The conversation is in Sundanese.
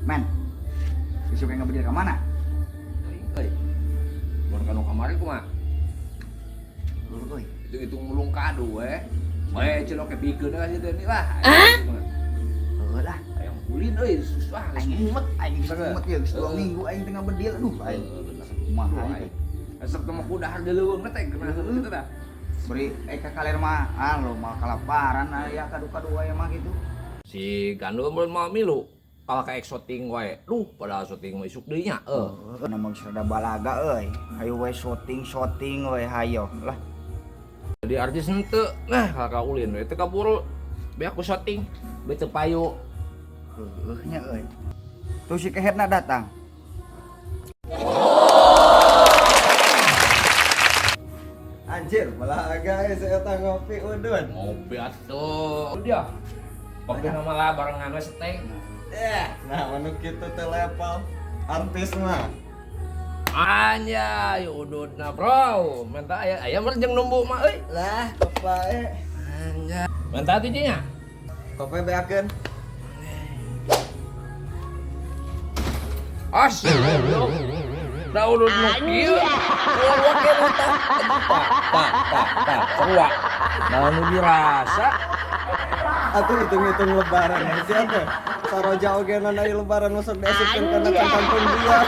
Men. Besok yang ngebedil ka mana? Teuing euy. Mun kanu kamari kumaha? Euy. Hitung-hitung mulung kado we. We cenah ke bikeun ka si Deni lah. Heuh lah. Hayang ulin euy susah geus Aing mumet. Aing geus mumet ya, geus 2 minggu aing teu ngabedil. Aduh, aing. Bener. Kumaha aing. Esok teh mah kudu dahar di leuweung teh kena kitu tah. Beri ka kaler mah, ah lo mah kalaparan aya kadu-kadu wae mah gitu. Si Gandul mun mau milu kalah ka syuting wae. Duh, padahal syuting mah isuk deui nya. Heuh. Heuh, nama geus rada balaga euy. Hayu we syuting-syuting we hayo lah. Jadi artis henteu. Nah, kalah ka ulin we teu kaburu. Beak ku syuting, be teu payu. Heuh nya euy. Tuh si kehetna datang. Anjir, balaga si eta ngopi udun. Ngopi atuh. Udah. Kopi nama lah barengan we seteng. Nah, manu kitu teh level artis mah. Anjay, ududna bro. Menta aya aya mah jeung numbu mah euy. Lah, kopae. Anjay. Menta atuh nya. Kopi beakeun. As. Da udud nu kieu. Sarua keneh tah. Tah, tah, tah, tah, sarua. Nah, nu dirasa Atuh hitung-hitung lebaran ya sia teh. Saroja oge na lebaran masuk diasupkeun kana kantong dia.